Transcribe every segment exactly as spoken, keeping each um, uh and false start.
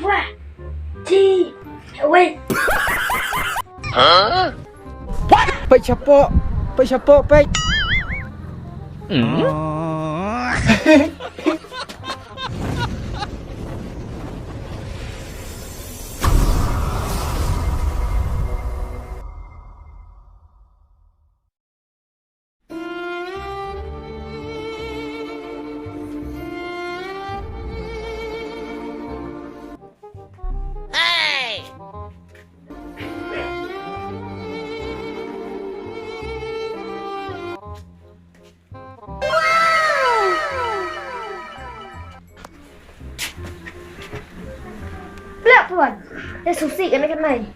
Wah. Ti. Wait. Peit shapoh, peit shapoh, peit. Pla puan. Ïa susi kane kane.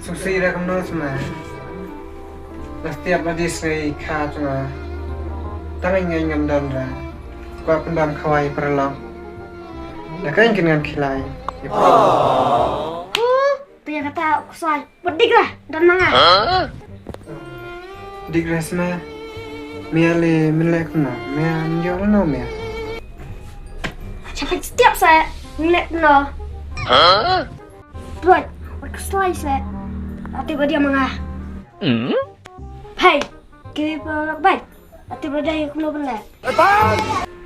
Susi da kumno sma. Lah tiap lade sngei kha tunga. Tang ngai ngam don ra. Kwa pyndam khawai paralok. Da kan kin ngam khilai. Huh? Pia kata kusai. Pedik lah. Don manga. Dik resma. Mia le min lek na. Mia nyo no mia. Siapa setiap saya ngeliat no. Tuan, aku slice eh. Ati ba dia manga. Hai, ke ba bai. Ati ba dia kumno benda.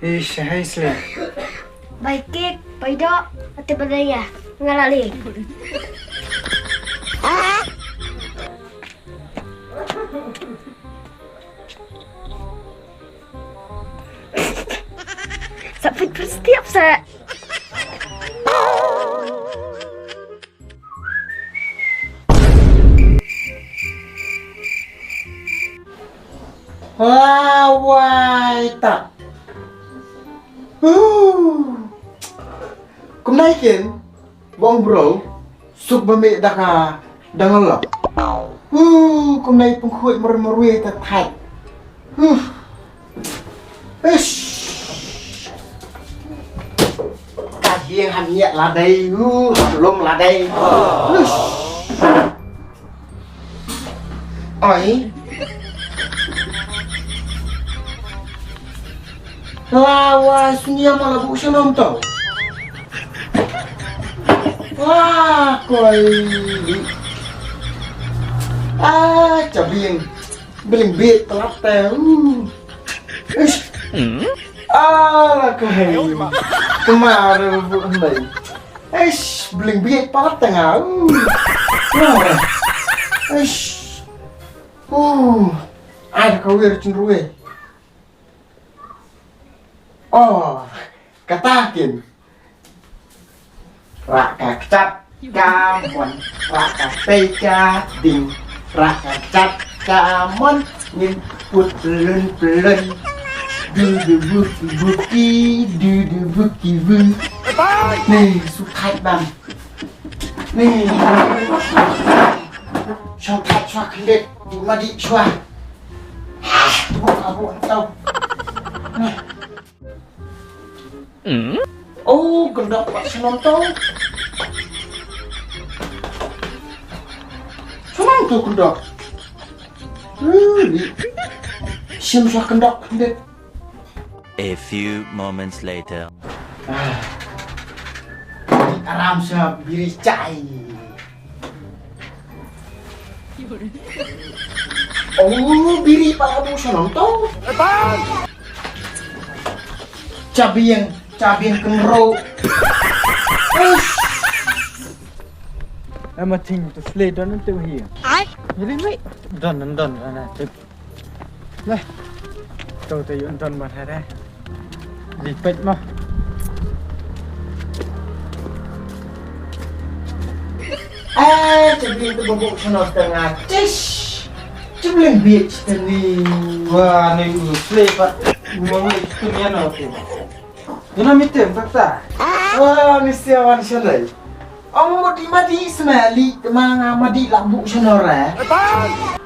Ish, hai sle. Bai kek, bai dok, ati ba dia ngalali. Sa pit pit setiap sa. Wai ta. Huh. Kumnai kin. Bong bro, suk ba me da ka dangal la. Hu, kumnai pengkhuid mer merwe ta thait. Huh. Ish. Ka hieng han yak ladai, hu, lom ladai. Ish. Oi. Lawa sunia ma la bu shalom to. Wah, koi. Ah, cabing. Beling bit telap te. Uh. Ish. Ala koi. Kemar bu ndai. Eish, beling bit palat tengah. Uh. Eish. Uh. Ai da ka wir chin ruwe. Oh, kata kin. Rak ka kchat ka mon, rak ka tei ka ding, rak ka kchat ka mon, ngin put pelun pelun. Du du buki buki, du du buki bu. Ni, su thait bam. Ni. Shong thait shwa khyndiat, du madi shwa. Ah, tu abu tau. Ni. Oh, kendok pat shalom tau. Shalom tu kendok. Hmm, ni. Shim shwa kendok khyndiat. A few moments later. Ah. Aram sa biri chai. Oh, biri pa abu shalom to. Chabiang, chabiang kenro. Eish. Ama ting to slay don to here. Ai. Really, mate? Don, don, don, don. Lah. To te yun don ma thare. Lipet ma. Ah, chabling tu bubuk sono setengah. Cish. Chabling biak setengah. Wah, ni u slepat. Ngomong itu ni ano tu. Ina mitem tak tak. Wah, ni siawan shalai. Ong madi madi sma li kemang madi labu shanor eh.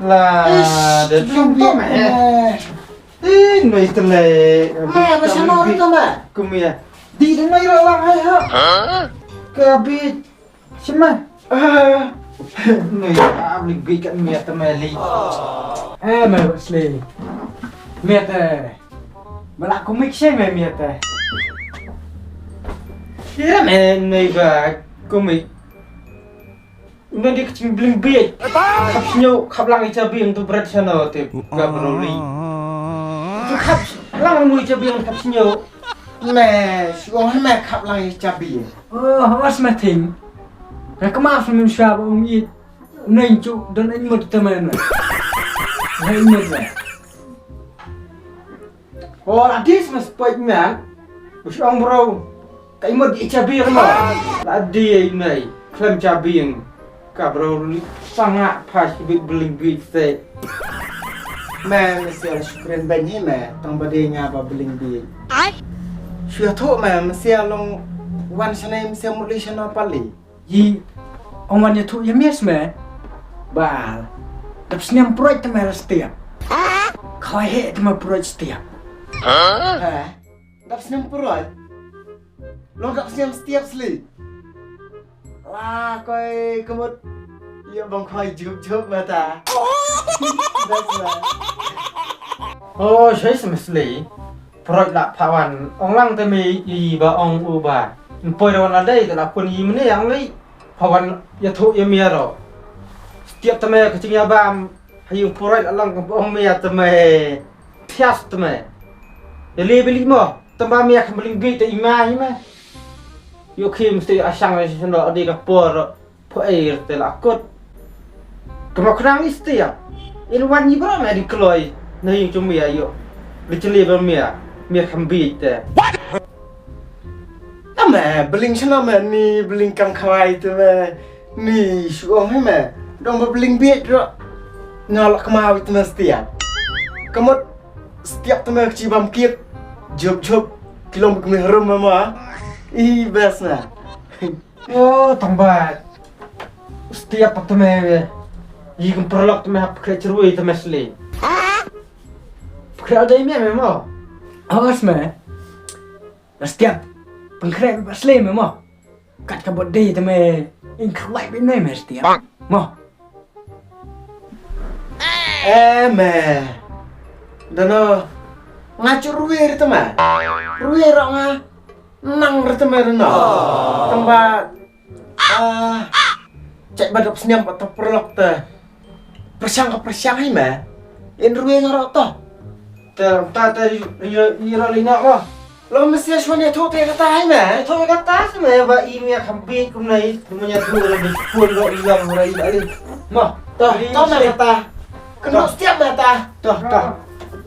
La, ish, de tum tum eh. Eh, noi tele. Ma, ba shanor to ma. Kumia. Di de noi la lang hai ha. Ka bi shima. Noi a bli gui ka mia te ma li. Eh, ma sli. Mia te. Ba la kumik she me mia te. Kira men nei ba kumi. Ina di kaching bling biej. Khap sñiaw, khap lang i chabi ang tu bret sano te ka broli. Tu khap lang mu i chabi ang khap sñiaw. Me, shu ong me khap lang i chabi. Oh, was ma thing. Ka kama sum sha ba um it. Nei chu don in mut te me. Nei mut me. Oh, la dis mas poi me. Shu ong bro. Ka imut i chabi ang mo. La di ai nei. Klem chabi ang. Ka bro li sanga pa shi bit bling bit se. Me, me sia shukren ben hi me. Tang ba de nga ba bling bit. Ai. Shu ya tho me, me sia long wan shanai me sia mut li shana pali. Yi, ong wan ya tho ya mes me. Ba. Dap snem proy te me la stiap. Khoi he te me proy stiap. Ha? Dap snem puroi. Long dap snem stiap sli. Wah, koi kemut. Iya bang koi jup jup mata. Best lah. Oh, shai sem sli. Puroi la pawan. Ong lang te me i ba ong u ba. Poi rawan la dei te la pun i mene yang li. Pawan ya thu ya mia ro. Stiap te me kaching ya bam. Hayu puroi la lang ka ong mia te me. Thias te me. Ya li bili mo. Tamba mia kham bling bi te ima ima. Yo khim sti asang le sendo adi ka por. Po air te la kot. Kama khnang isti ya. In wan ni bra me di kloi. Na yung chum ya yo. Di chili ba mia. Mia kham bi te. Ame bling shana me ni bling kang khawai te me. Ni shu ong he me. Dong ba bling bi ro. Nga la kama wit me stiap. Kamot stiap te me chi bam kiet. Jop jop. Kilom kme harum ma ma. I best na. Oh, tong ba. Stiap pa te me. Yi kum prolok te me hap kre cherui te me sli. Kre dei me me mo. Awas me. Stiap. Pengkre ba sli me mo. Kat ka bot dei te me. In khlai bi me me stiap. Mo. Eh, me. Dano. Nga chu ruwe rita ma. Ruwe ro nga. Nang rita ma dano. Tamba. Ah. Cek badap senyam atau perlok te. Persiang ke persiang hai ma. In ruwe nga ro to. Te, ta, ta, iro, iro lina ko. Lo mesti shwan ya thu te kata hai ma. Thu kata se ma ba i mia kham bi kum nai. Kum nya thu ro bi pun ro i lam ro i bali. Ma. To, to ma kata. Kena setiap ma ta. To, to.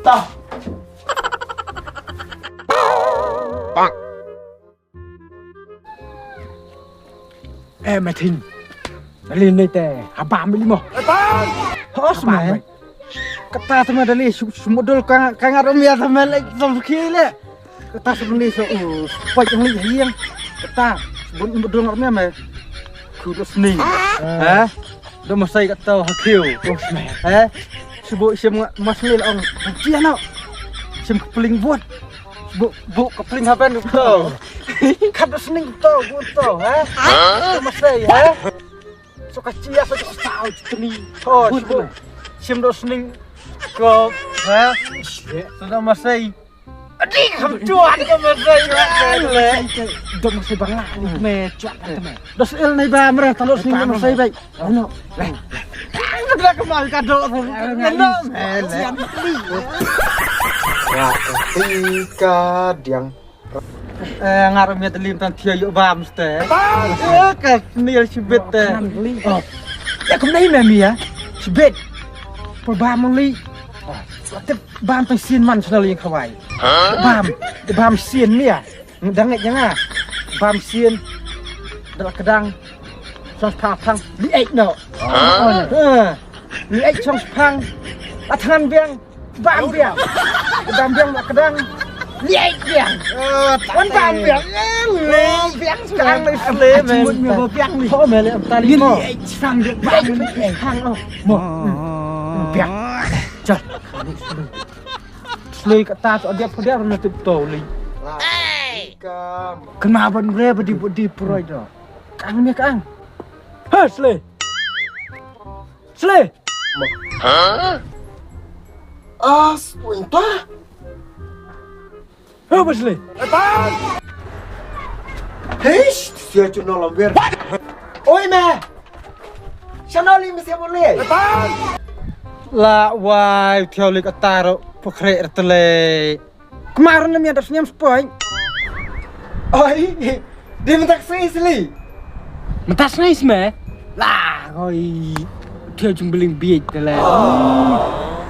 To. Eh, Metin. Dali ni te, habam bili mo. Hos me. Kata tu ma dali su, sumudul ka, ka ngar mia ta me le, som kile. Kata su ni so, uh, spoi yang li yang. Kata, bun mudul ngar mia me. Kudu sning. Eh? Do masai kata hakiu. Hos me. Eh? Subu sim mas ni ong. Chia no. Sim kepling buat. Bu, bu, kepling haben tu. Kat da sning tu, bu tu, ha? Ha? Masai, ha? So ka chia, so ka sao, tni. Oh, bu, bu. Sim da sning ko, ha? So da masai. Adi, kam chuan ka masai. Da masai banga ni me chuan ka me. Da sel nai ba mra, talo sning da masai bai. Ano? Leh. Ang ka kmal ka do. Ano? Leh. Ka tika diang. Eh, ngar mi ta lim tan thia yo bam ste. Eh, ka nil sibit te. Oh. Ya kum nai me mi ya. Sibit. Por bam li. Te bam to sin man sna li khawai. Bam. Te bam sin mi ya. Dang ngai janga. Bam sien. Dal kedang. Song sepang pang. Li ek no. Ha. Li ek song sepang. Atangan biang. Bam biang. Bam biang dal kedang. Li ek biang. Wan bam biang. Bam biang sekarang ni sele men. Mut mi bam biang ni. Ho mele tali mo. Li ek sang dia bam ni. Hang oh. Mo. Biang. Chal. Slei kata tu adiap podiap na tip to li. Kena ban re badi badi puroi do. Kang ni kang. Ha slei. Slei. Ha? As winta. Ha ba slei. Ish, sia chu no lam wer. Oi me. Shano li me sia mo le. La wai thiaw li ka taro pukre tele. Kemar na mi ada senyum sepoi. Oi. Di mentak sui seli. Mentak sui me. La oi. Thiaw jumbeling biet tele.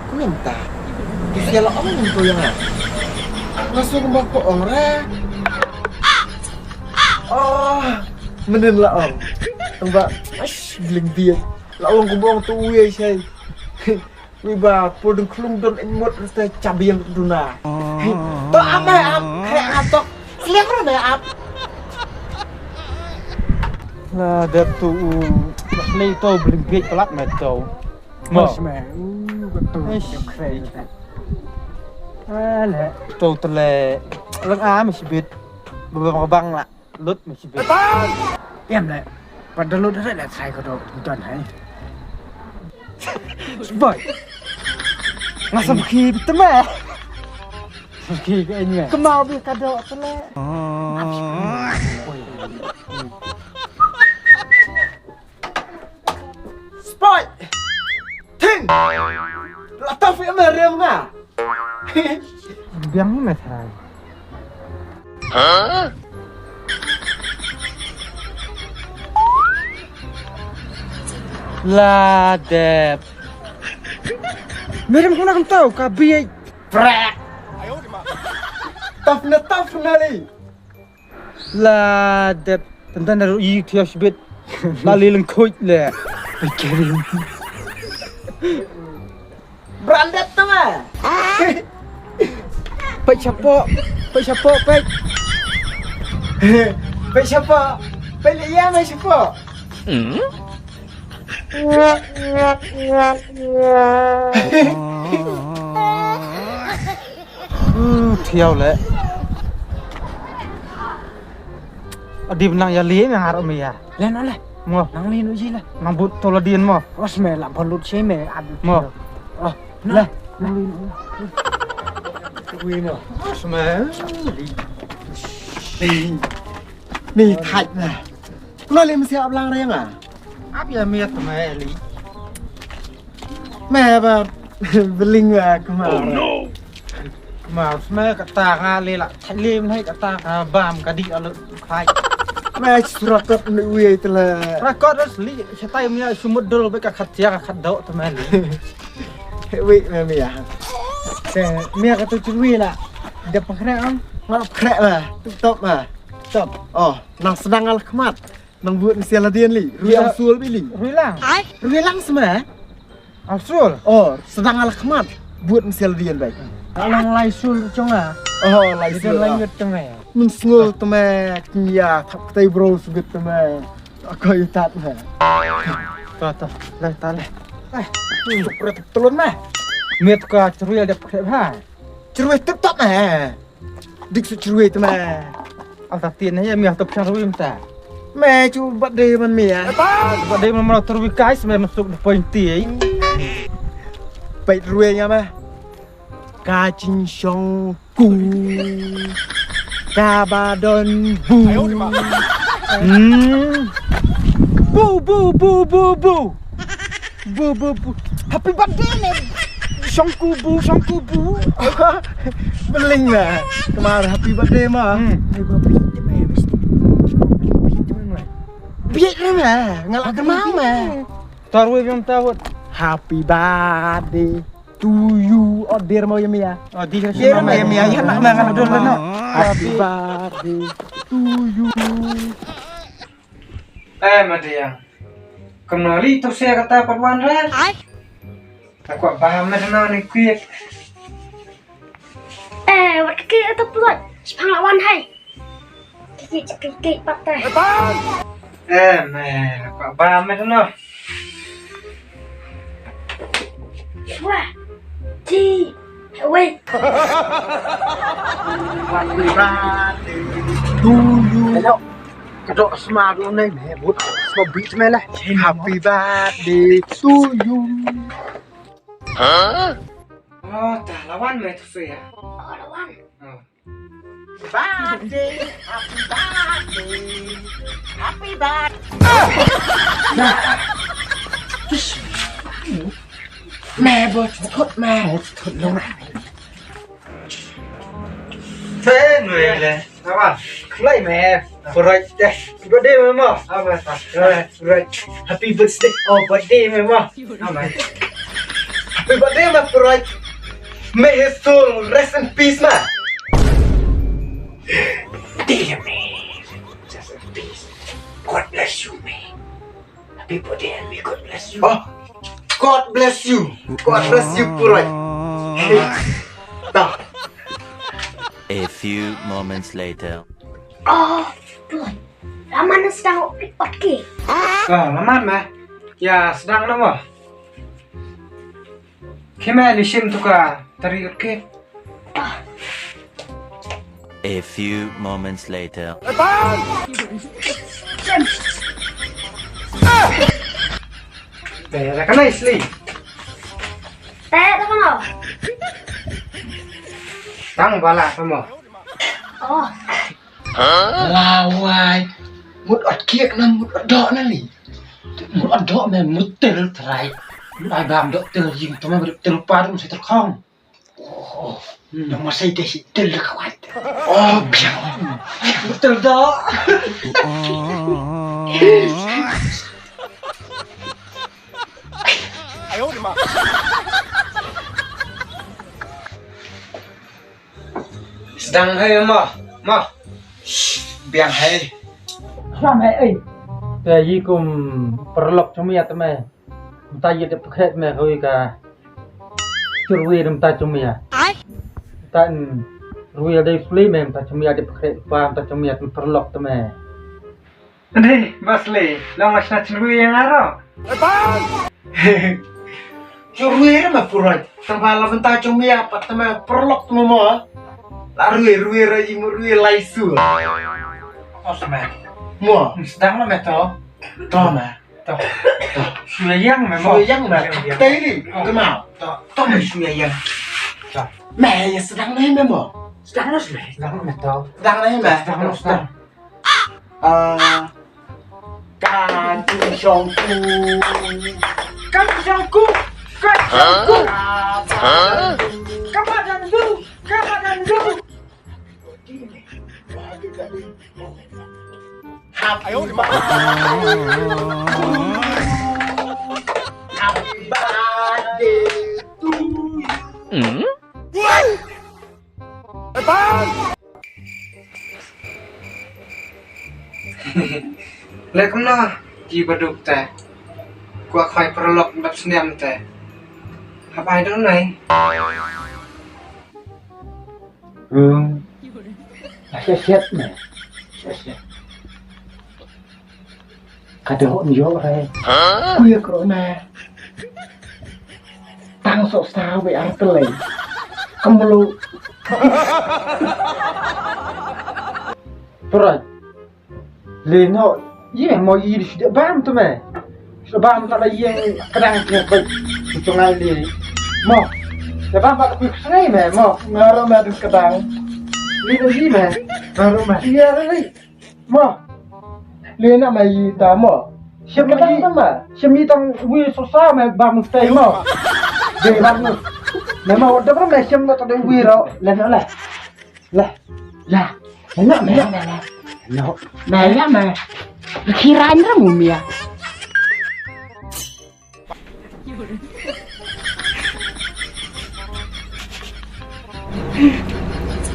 Ku minta. Di sia la ong ko yang. Masuk ke bako ong re. Oh, menen la ong. Tengba, ash, bling biet. La ong ko bong tu uye sai. Wi ba, pur deng klung don en mot rasta chabiang duna. To ame am, kre atok. Sliang ro me ap. La dep tu u. Mas lei to bling biet pelat me to. Mo. Mas me. U, betul. Ish. Kre. Ale. To tele. Leng am sibit. Bebang bang la. Lut me sibit. Em le. Pat da lut re le thai ko do don hai. Siboi. Nga sam khi bitme. Khi ke nya. Kemau bi ka do tele. Spoi. Thing. La ta fi me rem nga. Biang ni me thai. La dep. Me rem kuna kam tau ka bi prak. Taf na taf na li. La dep tenten da ru i thiaw sibit. La li leng khuj le. Ai kering. Branded tu mah. Pek siapa? Pek siapa? Pek. Pek siapa? Pek le ya mai siapa? Uh, thiaw le. Adi benang ya li me harap me ya. Le no le. Mo. Nang li no ji le. Nang but to la dien mo. Os me la balut si me adu. Mo. Oh. Le. Nang li no. Wi no. Os me. Ni thait na. Kuna li mesti ap lang reng ah. Ap ya miat me li. Me ba beling wa kemar. Oh no. Kemar me kata nga li la thai li me kata nga bam ka di alu khai. Me surakot ni wi tele. Rakot ras li setai me sumut dol be ka khat ya ka khat do te me li. Wi me me ya. Te me ka tu chui la. Dep khrek am. Ngap khrek la. Tup top la. Top. Oh, nang sedang al khmat. Nang buat mesti ala dien li. Rui ang sul bi li. Rui lang. Rui lang semua. Ang sul. Oh, sedang ala khmat. Buat mesti ala dien baik. Alang lai sul chong ah. Oh, lai sul. Lai ngut chong ah. Mun sngul teme knya thap ktai bro subit teme. Aku itat me. Ta ta. Lai ta lai. Eh, pret telun me. Met ka cerui ada pret ha. Cerui tep tap me. Dik su cerui teme. Al ta tien ya mi atop cerui mta. Me cu birthday man mi ya. Birthday man mana terwi guys me masuk di pointi. Pait rui nga me. Ka ching shong ku. Ka ba don bu. Hmm. Bu bu bu bu bu. Bu bu bu. Happy birthday ne. Shongkubu, shongkubu. Beling na. Kemar happy birthday ma. Hmm. Ai ba bi te me mesti. Bi te me. Bi te me. Ngala kemar me. Tarwe biang tawut. Happy birthday to you. Oh, dir mau ya mi ya. Oh, dir mau ya mi ya. Ya nak mangan dulu no. Happy birthday to you. Eh, Madia. Kumno li tu sia kata pat wan re? Ai. Aku ba me no ni kuit. Eh, wat kiki tu pluat. Sepang wan hai. Kiki kiki pat te. Eh, me aku ba me no. Wah. Ti. Wait. Happy birthday to you. Hello. Ka dok sma tu ne me but sma beat me lah. Happy birthday to you. Huh? Oh, ta lawan me tu ya. Oh, lawan. Oh. Birthday, happy birthday Me bot thot me. Thot lo. Te nwe le. Awa. Klai me. Puroi te. Birthday me mo. Awa ta. Puroi. Happy birthday. Oh, birthday me mo. Awa. Happy birthday me puroi. May his soul rest in peace ma. Dear me. Rest in peace. God bless you me. Happy birthday and may God bless you. Oh, God bless you. God bless you puroi. Ta. A few moments later. Oh, tuan. Laman sdang ot kek. Ah, laman me. Ya, sdang na mo. Kime ni shim tuka tari ot kek. A few moments later. Te da kana isli. Te da kana. Tang bala sama. Oh. Lawai. Mut ot kiek na mut ot dok na li. Mut ot dok me mut tel trai. Mut ai bam dok tel jing tama tel parum se terkong. Oh, nama saya dah si tel kawat. Oh, biang. Mut tel dok. Sdang hai ma. Ma. Shh, biang hai. Sdang hai ai. Te yi kum paralok chumi at me. Mta yi de pakhet me koi ka. Churwi de mta chumi ya. Ai. Mta rwi de sli me mta chumi ya de pakhet pa mta chumi at paralok te me. Ade, Basle, long ashna churwi yang aro. Churwi re ma puroi. Tamba la benta churwi apa tama perlok tama mo. La rui rui re imu rui lai su. Os me. Mo. Sedang lo me to. To me. To. Suyang me mo. Suyang me. Tadi. Kemau. To. To me suyang. To. Me ya sedang me mo. Sedang lo me. Sedang lo me to. Sedang me. Sedang lo sedang. Ah, kan shong ku. Kan shong ku. Kan shong ku. Kan shong ku. Kan shong ku. Happy birthday. Happy birthday to you. Le kumno ki baduk te. Kwah khoi paralok dap snem te. Hap ai dong nai. Hmm. Asyik siat me. Asyik siat. Ka doh nyo re. Kuya kro me. Tang sok sa we ar telai. Kemlu. Puroi. Le no. Ye mo yi di sida bam tu me. Sida bam ta la ye kadang ke bai. Tu ngai le. Mo. Sida bam ba ku sngai me mo. Ngaro me du kadang. Le no yi me. Ngaro me. Ye le. Mo. Le na ma yi ta mo. Shem ma yi ta ma. Shem yi tang wi so sa ma ba mu stai mo. De ba mu. Me ma wa da ba me shem ma ta de wi ro. Le na le. Le. Ya. Le na me. Le na. No. Me ya me. Kiran ra mu mi ya.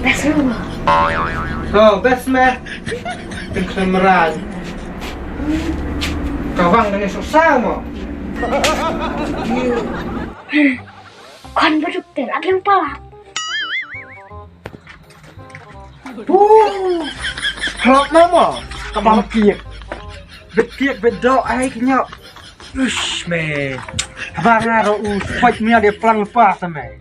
Best mo. Oh, best me. Pynkhlan mrad. Ka wang dang susah mo. Kan beduk ter agang palak. Puh. Hlok na mo. Ka bam kiek. Bet kiek bet dok ai kinyok. Ush me. Haba nga ro u spike mia de plan pa sa me.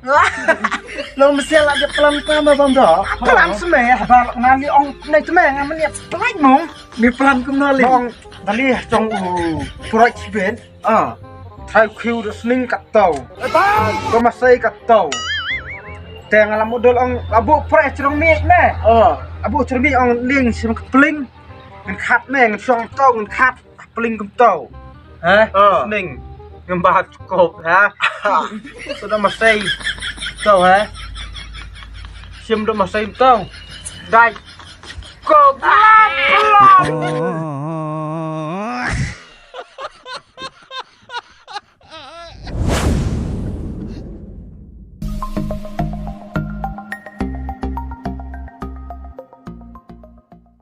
Lo msia la de plan pa ma bam dok. Plan sa me. Haba nga li ong nai te me nga menia plan mo. Mi plan kumno li. Ong dali jong u project ben. Ah. Thai khiu de sning kat tau. Ko masai kat tau. Te nga la modol ong abu project jong mi me. Ah. Abu jong mi ong ling sim kepling. Ngan khat ne, ngan shong to, ngan khat. Pling kumto. Ha? Ning. Ngam ba kop, ha? Suda masai. To, ha? Sim do masai to. Dai. Kop.